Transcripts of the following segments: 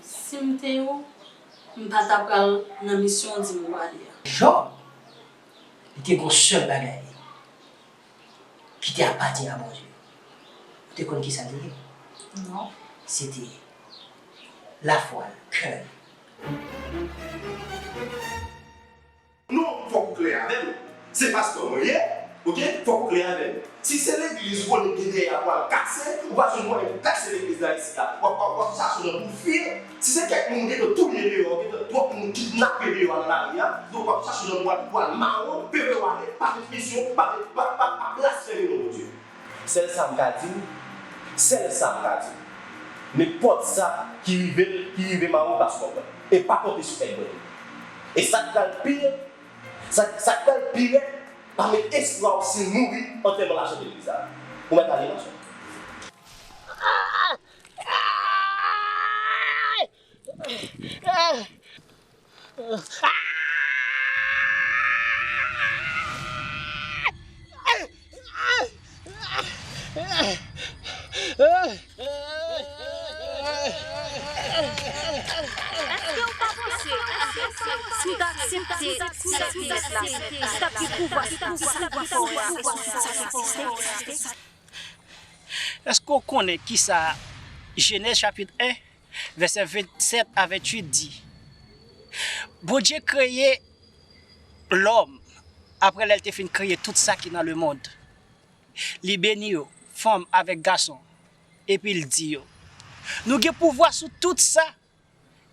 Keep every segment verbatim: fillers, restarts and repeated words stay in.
Si m te ou, m pa ta pral nan misyon w di m ou prale a. Jòb, li te gen yon sèl bagay ki te apatyen a Bondye. Ou te konn kisa l te ye? Non. Se te lafwa l, kè l. Non, fòk ou klè avè m. Se pastè mwen ye, oke? Fòk ou klè avè m. Si se legliz ou konnen gen dèyè a pral kase, ou pa jwenn mwayen pou kase legliz la isit la. W ap, w ap, w ap chache jan pou fil. Si se kèk moun ou gentan touye deyò, ou gentan twòp moun kidnape deyò a nan lari a, donk w ap chache jan pou al, pou al mawon, pepe wale, pa met misyon, pa met, pa, pa, pa blasfeme non Bondye. Sèl sa m ka di w, sèl sa m ka di w, nenpòt sa ki rive l, ki rive Mawon pa sou kòb mwen. E pa konte sou èd mwen tou. E sa k pral pi, sa, sa k pral pi rèd, pa met espwa w si l mouri, antèman l a chante legliz la. Ou mèt ale, machè. Èske w pa panse si w ta aksepte sèt nèf la, ou t ap gen pouvwa, ou t ap gen pouvwa kò w la? Èske w konnen kisa Jenèz chapit en, vèsè vennsèt a venntuit di? Bondye kreye lòm apre lè l te fin kreye tout sa ki nan lemonn. Li beni yo, fanm avèk gason, epi l di yo, nou gen pouvwa sou tout sa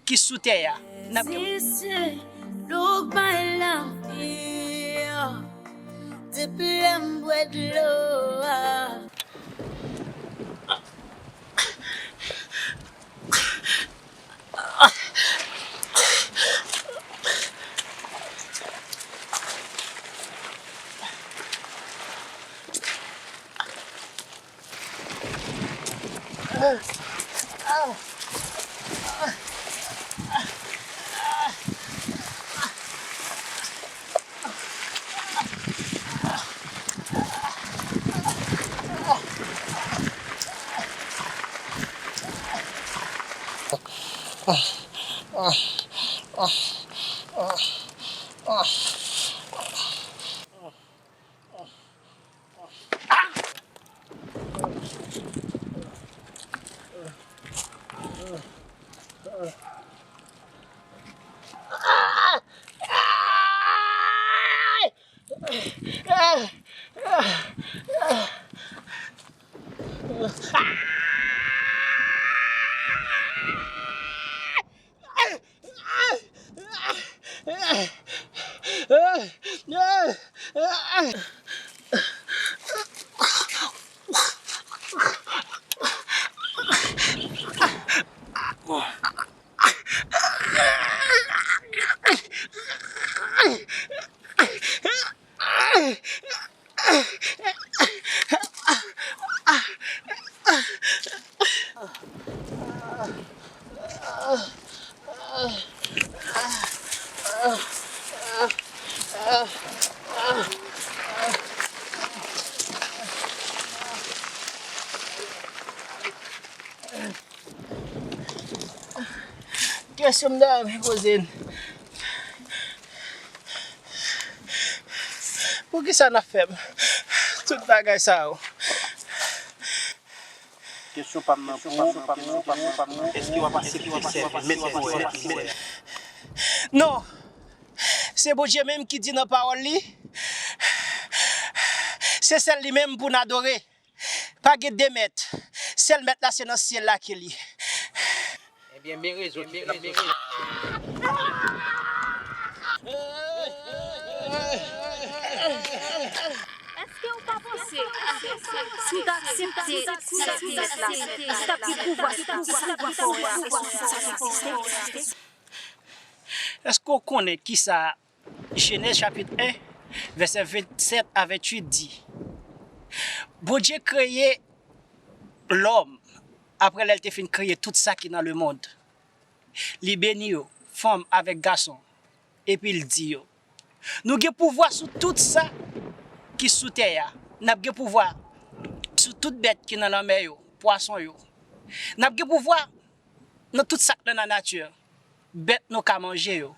ki sou tè a. N ap gen... Sisi, dlo k bay lavi, depi lè m bwè dlo a. Kesyon m ta renmen poze n, poukisa n ap fè m tout bagay sa yo? Kesyon pa m nan pou ou, èske w ap aksepte sèl menm pou wè? Non. Se Bondye menm ki di nan pawòl li, se sèl li menm pou n adore. Pa gen de mèt. Sèl mèt la se nan syèl la ke li. Ebyen, men rezon ki fè n ap bezwen. Èske w pa panse, si w ta aksepte sèl mèt la, si w ta gen pouvwa, si w ta gen pouvwa, si w ta gen pouvwa, èske w konnen kisa Jenèz chapit en, vèsè vennsèt a venntuit di, Bondye kreye lòm apre lè l te fin kreye tout sa ki nan lemonn. Li beni yo, fanm avèk gason, epi l di yo, nou gen pouvwa sou tout sa ki sou tè a. N ap gen pouvwa sou tout bèt ki nan lanmè yo, pwason yo. N ap gen pouvwa nan tout sa k nan lanati. Bèt nou ka manje yo,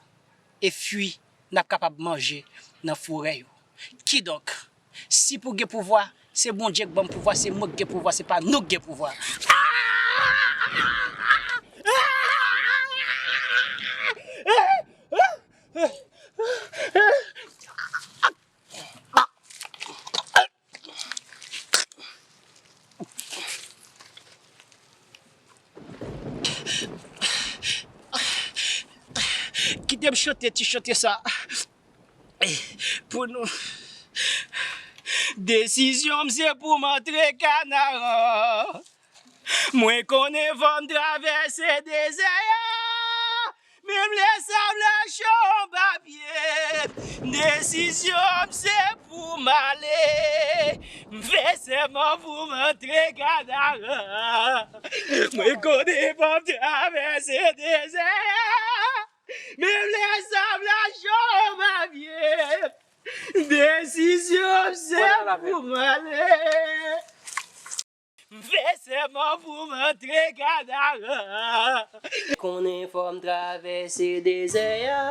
e fwi n ap kapab manje nan forè yo. Kidonk, si pou gen pouvwa, se Bondye k ban m pouvwa, se mwen k gen pouvwa, se pa nou k gen pouvwa. Kite m chante ti chante sa pou nou. Desizyon m se pou m antre Kanaran. Mwen konnen fò m travèse dezè a. Menm lè sab la cho anba pye m, desizyon m se pou m ale. M fè sèman pou m antre Kanaran. Mwen konnen fò m travèse dezè a. Menm lè sab la cho anba pye m, desizyon m se pou m ale. M fè sèman pou m antre Kanaran. Konnen fò m travèse dezè a.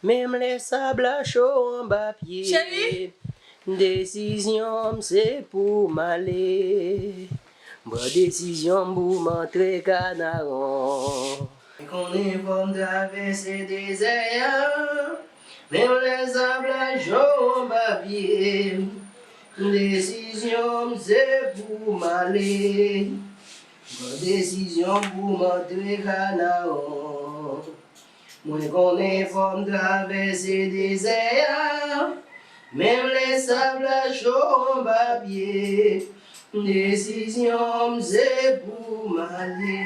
Menm lè sab la cho anba pye m. Desizyon m se pou m ale. M pran desizyon m pou m antre Kanaran. Konnen fò m travèse dezè a. Menm lè sab la cho anba pye m. Desizyon m se pou m ale. Pran desizyon pou m antre Kanaran. Mwen konnen fò m travèse dezè a. Menm lè sab la cho anba pye m. Desizyon m se pou m ale.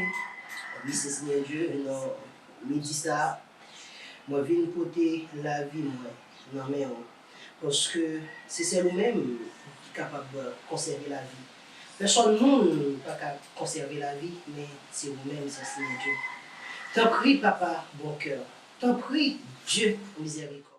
Wi, se Senyè Dye, nan midi sa a, mwen vin pote lavi mwen nan men w. Paske se sèl ou menm ki kapab konsève lavi. Pèsonn moun pa ka konsève lavi, men se ou menm, se Senyè Dye. Tanpri, Papa bon kè, tanpri, Dye mizèrikòd.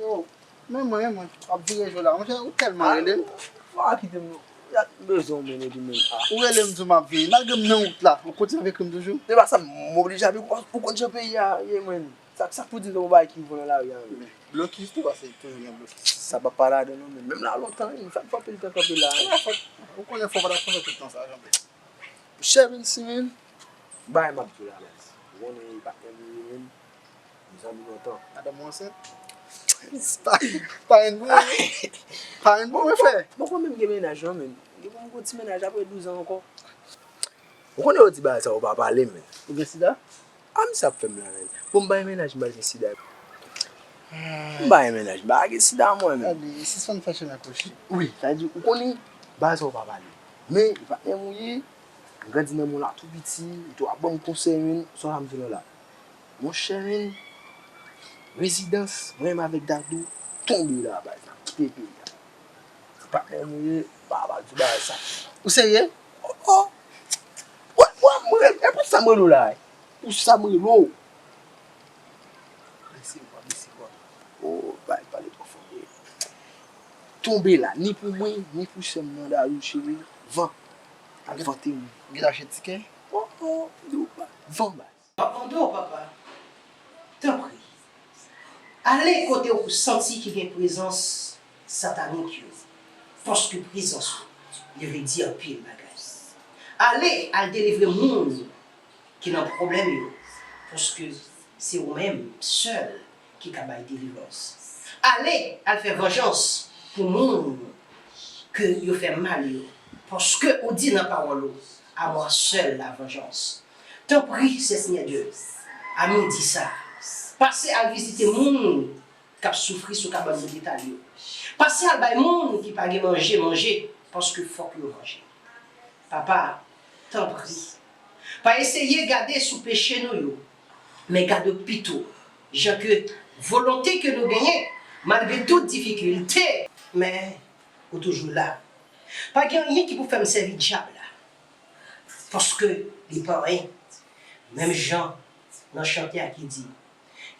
Yo, men mwen, men mwen, ap vire jou la. Monchè, ou tèlman rele m. Fò a kite m non. Yak bezwen w men epi men. Ou rele m di w m ap vini. Malgre m nan wout la, ou kontinye ap ekri m toujou. Se pa sa, m oblije ap ekri w, ou konn jan peyi a ye, mwen. Sa, sa k pou di l yon bagay ki vo nan lari a, men. Blokis tou, paske toujou gen blokis. Sa pa pa ladan non, men menm la lontan, wi, sa k fè anpil tan kanpe la. Ou konnen fò w pa t ap konn fè tout tan sa, Janbe. Chè vin simen. Bay m ap di w la, baz. Ou konnen patnè m li menm. Nou zanmi lontan. Madanm ou ansent? Pa, pa yon bon, wi. Pa yon bon, wi, frè. Mwen konn menm gen mennaj, non, men. Gen pou m gon ti mennaj apre douz an ankò. Ou konnen yo di bagay sa yo pa pale, men. Ou gen sida? A, misye ap fè m la, men. Bon, m pa gen mennaj, m pa gen sida. M pa gen mennaj, m pa gen sida, mwen, men. Gade, sispann fè chemen kwochi. Wi, sa vle di, ou konnen, bagay sa yo pa pale. Men, patnè m ou ye, m grandi nan mwen la tou piti, ou tou ap ban m konsèy, men, sa w ap di la la. Monchè, men, rezidans, mwen menm avèk Dadou, tonbe la, baz, n ap kite peyi a. Patnè m ou ye, pa, pa di bagay sa. Ou serye? Oh, oh. Wè, wè, mwen, e pou sa m rele w la, e pou sa m rele w. Blese m, pa blese kò. Oh, bay, pale twò fò, wi. Tonbe la, ni pou mwen, ni pou sè m nan Dayou cheri, van. Al vante mwen. Ou gentan achte tikè? Oh, oh, yo, ba, van, baz. M ap mande w, papa, tanpri, ale kote w santi ki gen prezans satanik yo, paske prezans yo, yo vle di anpil bagay. Ale al delivre moun ki nan pwoblèm yo, paske se ou menm sèl ki ka bay delivrans. Ale al fè vanjans pou moun ke yo fè mal yo, paske ou di nan pawòl ou, à moi seul la vengeance. Tanpri, Senyè Dye, a midi sa, pase al vizite moun k ap soufri sou kabann lopital yo. Pase al bay moun ki pa gen manje manje, paske fòk yo manje. Papa, tanpri, pa eseye gade sou peche nou yo, men gade pito jan ke volonte ke nou genyen, malgre tout difikilte, men ou toujou la. Pa gen anyen ki pou fè m sèvi dyab la, paske li pa anyen. Menm jan nan chante a ki di,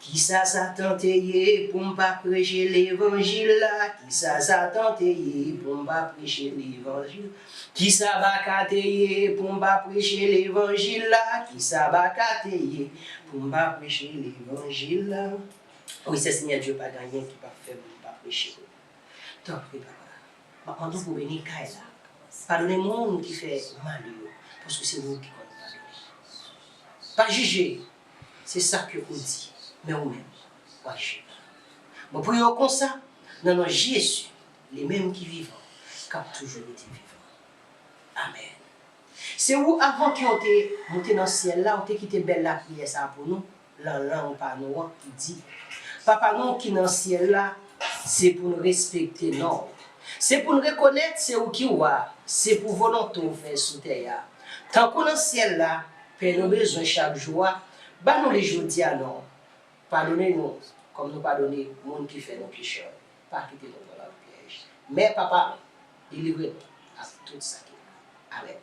kisa Satan te ye pou m pa preche levanjil la? Kisa Satan te ye pou m pa preche levanjil? Kisa baka te ye pou m pa preche levanjil la? Kisa baka te ye pou m pa preche levanjil la? Wi, Senyè Dye, pa gen anyen ki p ap fè m pa preche. Tanpri, papa, m ap mande w pou w beni kay la. Padone moun ki fè mal yo, paske se ou ki konn padone. Pa jije, se sa ke ou di, men ou menm, w a jije. Mwen priye w konsa, nan non Jezi, li menm ki vivan, k ap toujou rete vivan. Amèn. Se ou, avan ke w te moute nan syèl la, ou te kite bèl lapriyè sa a pou nou, lan lang pa nou an, ki di, Papa nou ki nan syèl la, se pou n respekte non w. Se pou n rekonèt se ou ki wa, se pou volonte w fè sou tè a. Tankou nan syèl la, pen nou bezwen chak jou a, ba nou li jodi a non. Padone nou, kòm nou padone moun ki fè nou peche. Pa kite nou pran nan pyèj. Men, Papa, delivre nou ak tout sa ki mal. Amèn.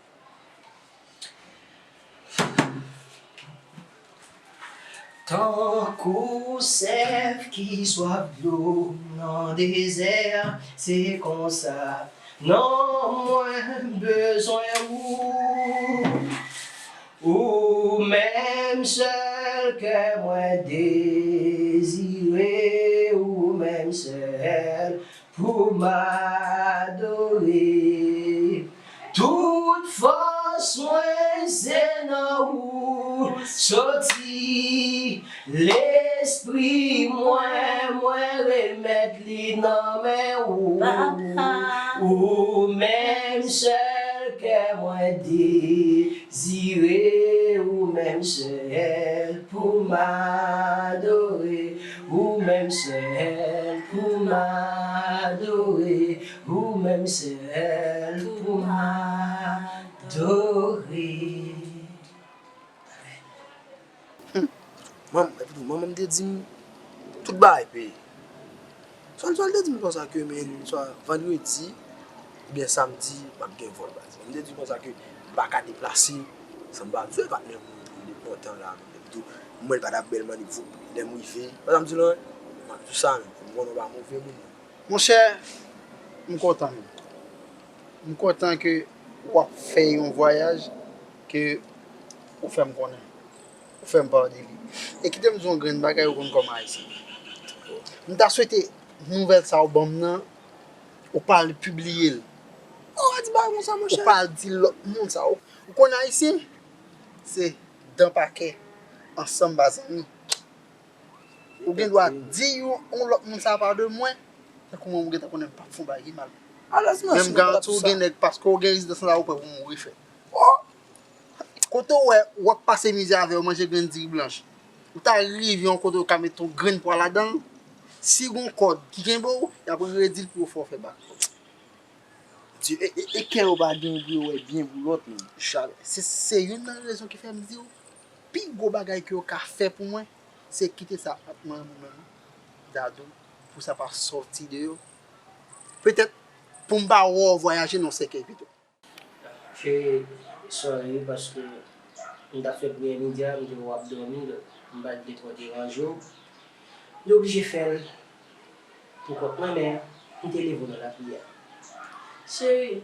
Tankou sèf ki swaf dlo nan dezè, se konsa non mwen bezwen ou. Ou menm sèl kè mwen dezire, ou menm sèl pou m adore. Tout fòs mwen se nan ou soti. Lespri mwen, mwen remèt li nan men ou. Papa. Ou menm sèl kè mwen dezire, ou menm sèl pou m adore. Ou menm sèl pou m adore. Ou menm sèl pou m adore. Amèn. Hmm. Manm, epi tou, manman m te di m tout bagay peye. Swa, swa l te di m konsa ke, men, swa vandredi oubyen samdi, m ap gen vòl, baz. Li te di konsa ke m pa ka deplase san m pa di l, patnè m, li kontan la, menm. Epi tou, mwen, l pa t ap bèl, m annik voup lè m rive. Konsa m di l, wi, m ap di w sa, menm, m konnen w pa move moun. Monchè, m kontan, menm. M kontan ke w ap fè yon vwayaj ke ou fè m konnen. Ou fè m pale de li. E kite m di w yon grenn bagay, ou konn kòman Ayisyen ye. M ta swete nouvèl sa ou ban m nan, ou pa al pibliye l. Ou pa di bagay konsa, monchè. Ou pa al di lòt moun sa. Ou, ou konn Ayisyen? Se dan pakè, ansanm pa zanmi. Ou gen dwa di yon, yon lòt moun sa pa de mwen, tankou mwen, ou gentan konnen m p ap fè yon bagay ki mal. Alèz, mèsi. Men m garanti w, gen nèg, paske w gen rezidans la, ou prè pou mouri fè. Oh! Kote w wè, w ap pase mizè avè yo manje grenn diri blanch. Ou ta rive yon kote yo ka met yon grenn pwa ladan l. Si gon kòd ki kenbe w, y ap redi l pou yo fè w fè bak. Di, e, e, e kè yo pa gen pou yo wè byen pou lòt moun. Jamè. Se, se youn nan rezon ki fè m di w, pi gwo bagay ke yo ka fè pou mwen, se kite sa ant mwen menm, Dadou, pou sa pa sòti de yo. Petèt, pou m pa wè w vwayaje nan sèkèy pito. Cheri, sorry, paske m t ap fè priyè midi a, m te wè w ap dòmi, donk m pa t vle twò deranje w. M te oblije fè l pou kont mwen, men m te leve w nan lapriyè. Cheri,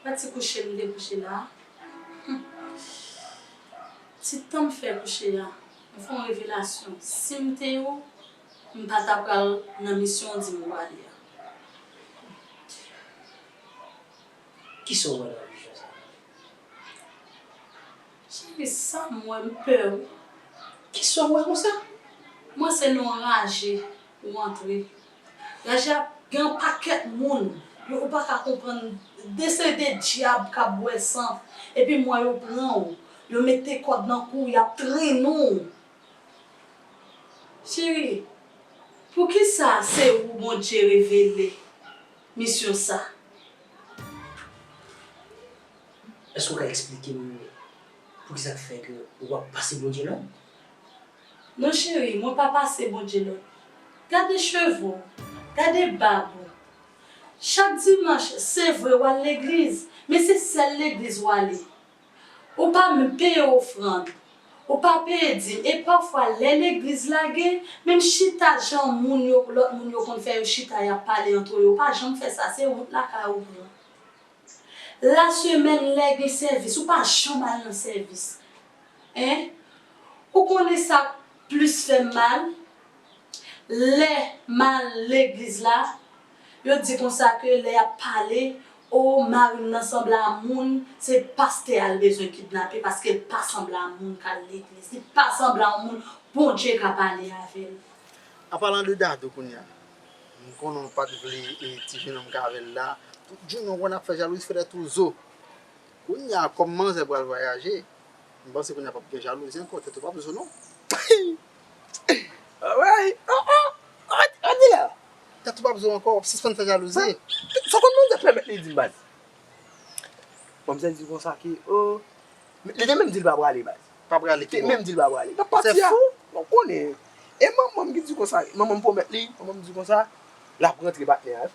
pati kouche m te kouche la. Ti tan m fè kouche a, m fè yon revelasyon. Si m te ou, m pa ta pral nan misyon w di m w ale a. Kisa w wè nan vizyon sa a? Cheri, sa m wè, m pè wi. Kisa w wè konsa? M wè se nan yon raje ou antre. Raje a gen yon pakèt moun, yo, ou pa ka konprann, de se de dyab k ap bwè san, epi m wè yo pran w, yo mete kòd nan kou w, y ap trennen w. Cheri, poukisa se ou Bondye revele misyon sa? Èske w ka eksplike m poukisa k fè ke w ap pase Bondye lòd? Non cheri, mwen pa pase Bondye lòd. Gade cheve w, gade bab ou. Chak dimanch, se vre w al legliz, men se sèl legliz w ale. Ou pa menm peye ofrann, ou pa peye dim, e pafwa lè legliz lage, menm chita jan moun yo, lòt moun yo konn fè yo chita y ap pale antre yo, ou pa janm fè sa, se wout lakay ou pran. Lasemèn lè gen sèvis, ou pa janm al nan sèvis. Hein? Ou konnen sa plis fè m mal? Lè m al legliz la, yo di konsa ke lè y ap pale, o, mari m nan sanble a moun, se pastè a l bezwen kidnape paske l pa sanble a moun k al legliz, li pa sanble a yon moun Bondye ka pale avè l. An palan de Dadou kounye a, m konnen w pa t vle e ti jenòm k avè l la, tout jounen w konn ap fè jalouzi, fè tèt ou zo. Kounye a, kòm manzè pral vwayaje, m panse kounye a p ap gen jalouzi ankò, tèt ou p ap zo non. Alright. Oh, oh. Arete, arete la. Tèt ou p ap zo ankò, w ap sispann fè jalouzi. Sa w konn manzè pèmèt li di m baz? Manzè di konsa ke, oh, li te menm di l pa prale baz. Pa prale ki bò? Li te menm di l pa prale. N ap pati a. Ou konnen. E manman m ki di konsa, manman m pwomèt li, manman m di konsa, l ap rantre patnè a.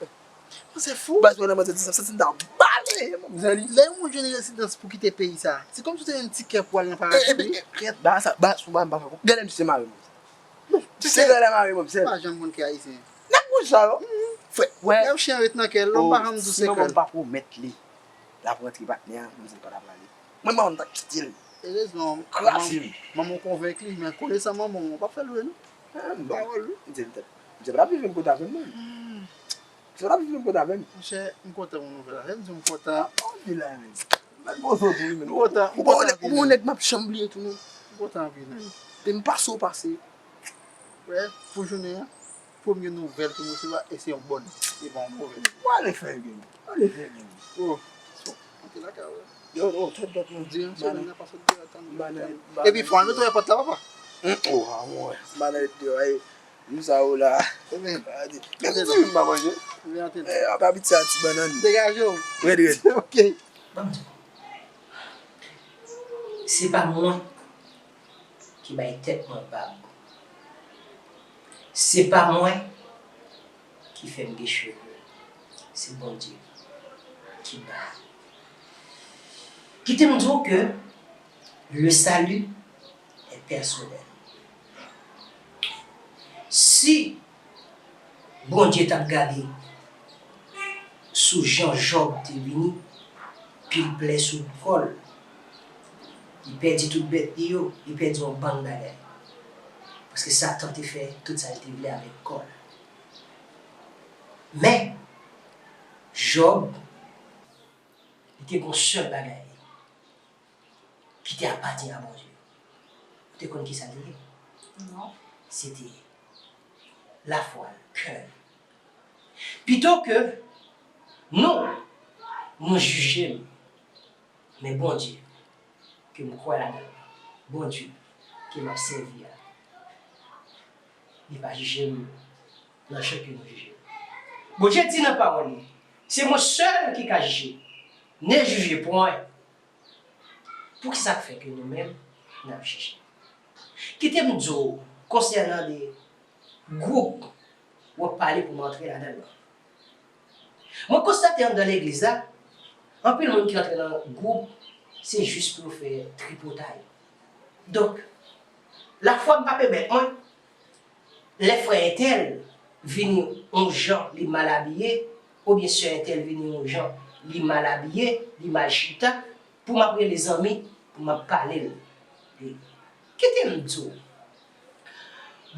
Manzè fou. Baz, mwen nan manzè di sa, m santi m ta bale. Manzè li. Lè yon moun jwenn rezidans pou kite peyi sa, se kòmsi w te jwenn tikè pou al nan paradi wi. Kèt, ba sa, ba sou ba m pa fè. Gade m se mare manzè. Se gade mare manzè. Pa janm konn kè ayisyen. Nèg wouj sa yo. Frè, wè. Lè yon chen ret nan kè l, lòm pa janm di w se kè l. Si manman m pa pwomèt li, l ap rantre patnè a, manzè pa t ap prale. Mwen, manman m ta kite l. Erezman, kraze l. Manman w konvenk li, men konesan manman w, w p ap fè l vre non. Pawòl wi. M di l tèt. M di l pa viv menm kote avè m non. M di l pa viv menm kote avè m. Monchè, m kontan pou nouvèl la. Jan m di w m kontan. Alhamdulillah, men. Mèt bon sot wi, men. M kontan, m kontan anpil. Ou pa yon nèg m ap janm bliye tou non. M kontan anpil. Depi m pase w pase. Wè, pou jounen an, premye nouvèl ke m resevwa, e se yon bòn, e pa yon move. Ou ale fè gen. Ale fè gen. Oh, antre lakay ou. Yo, yo, tèt dòt non. Di yon semèn nan pa sot deyò tann. Epi fò al netwaye pòt la, papa. Oh, a mwen. M pa nan deyò, e. Nou sa yo la. Men kou di m pa manje. Eh, ap abitye a ti bannann. Degaje w. Rèd, rèd. Ok. Ban m di w. Se pa mwen ki bay tèt mwen bab. Se pa mwen ki fè m gen cheve. Se Bondye ki bay. Kite m di w ke le salut est personnel. Si Bondye t ap gade sou jan Jòb te vini, pil plè sou kò l, li pèdi tout bèt li yo, li pèdi yon bann bagay. Paske Satan te fè tout sa l te vle avèk kò l. Men, Jòb, li te gen yon sèl bagay ki te apatyen a Bondye. Ou te konn kisa l te ye? Non. Se te lafwa l, kè l. Pito ke nou, nou jije m, men Bondye ke m kwè ladan l, Bondye ke m ap sèvi a, li pa jije m nan jan ke nou jije m. Bondye di nan pawòl li, se mwen sèl ki ka jije. Ne jugez point. Poukisa k fè ke nou menm, n ap jije? Kite m di w konsènan de gwoup w ap pale pou m antre ladan l lan. Mwen konstate anndan legliz la, anpil moun ki antre nan gwoup, se jis pou yo fè tripotay. Donk, lafwa m pa pèmèt mwen, lè frè entèl vini yon jan li mal abiye, oubyen sè entèl vini yon jan li mal abiye, li mal chita, pou m ap rele zanmi, pou m ap pale l. Kite m di w,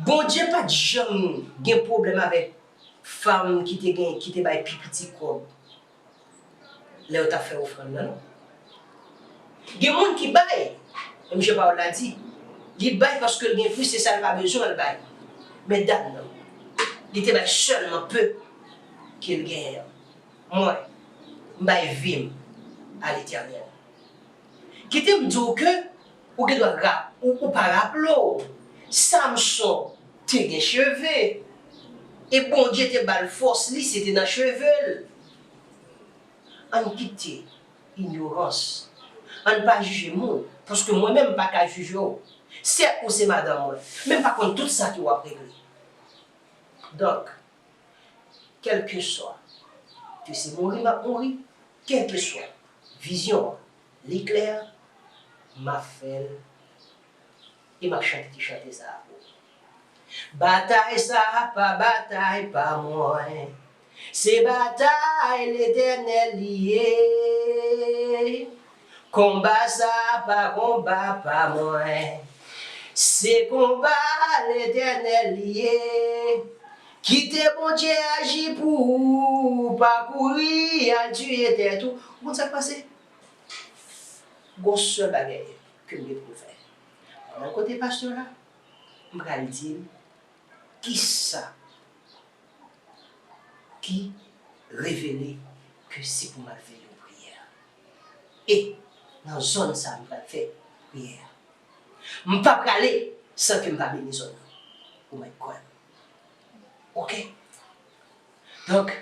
Bondye pa t janm gen pwoblèm avèk fanm ki te gen, ki te bay pi piti kòb lè yo t ap fè ofrann nan, non. Gen moun ki bay, menm jan pawòl la di, li bay paske l gen plis, se sa l pa bezwen, l bay. Men dam nan, li te bay sèlman pe ke l genyen an. Mwen, m bay vi m a Letènèl. Kite m di w ke ou gendwa rap-, ou, ou pa raple w, Samson te gen cheve, e Bondye te ba l fòs li, se te nan cheve l. Ann kite inyorans. Ann pa jije moun, paske mwen menm m pa ka jije w. Sèt, ou se madanm mwen, men m pa konn tout sa ke w ap regle. Donk, kèlkeswa ke se mouri m ap mouri, kèlkeswa vizyon an, li klè, m ap fè l, e m ap chante ti chante sa a pou ou. Batay sa a pa batay pa mwen, se batay Letènèl li ye. Konba sa a pa konba pa mwen, se konba Letènèl li ye. Kite Bondye aji pou ou, pa kouri al tiye tèt ou. Ou konn sa k pase? Gon sèl bagay ke m gen pou m fè. Mwen al kote pastè la, m pral di l kisa ki revele ke se pou m al fè yon priyè. E nan zòn sa a, m pral fè priyè a. M pa prale san ke m pa beni zòn nan. Ou mèt kwè m. Oke? Donk,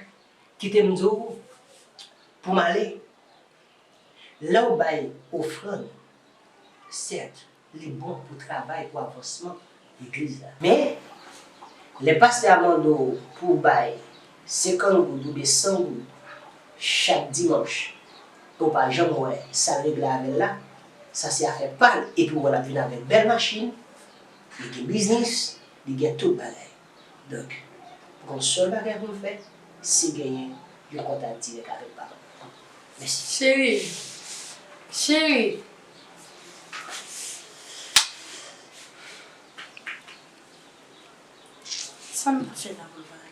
kite m di w, pou m ale, lè w bay ofrann, sèt, li bon pou travay, pou avansman legliz la. Men, lè pastè a mande w pou w bay senkant goud oubyen san goud chak dimanch, e w pa janm wè sa l regle avè l la, sa se afè pa l, epi w wè l ap vin avèk bèl machin, li gen biznis, li gen tout bagay. Donk, gon sèl bagay pou m fè, se genyen yon kontak dirèk avèk papa m. Mèsi. Cheri, cheri, sa m ta fè la pou l pa ale?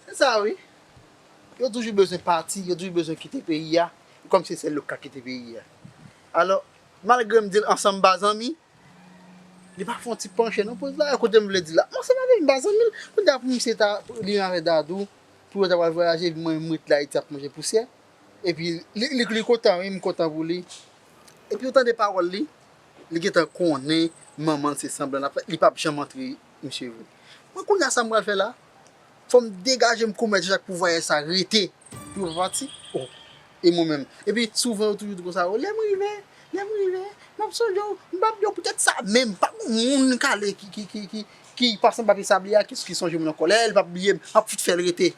Se sa wi. Yo toujou bezwen pati, yo toujou bezwen kite peyi a, kòmsi se sèl yo k ka kite peyi a. Alò, malgre m di l ansanm ba zanmi, li pa fè yon ti panche nan poz la, kote m vle di la. Ansanm avè m ba zanmi l, kounye a pou misye ta, li menm avè Dadou, pou yo ta pral vwayaje, epi mwen m ret la, Ayiti ap manje pousyè. Epi li, li, li kontan wi, m kontan pou li. Epi ou tande pawòl li, li gentan konnen manman l se sanblan l ap fè, li p ap janm antre misye vre. Mwen kounye a sa m pral fè la, fò m degaje m kou mèt Jan Jak pou vwayaj sa rete, pou yo pa pati. Oh, e mwen menm. Epi souvan yo toujou di konsa, oh, lè m rive, lè m rive, m ap sonje w, m p ap bliye w. Poutèt sa menm, pa gen moun k ale ki, ki, ki, ki, ki pase anba pye sablye a, ki, ki sonje moun ankò. Lè l p ap bliye m, m ap fout fè l rete.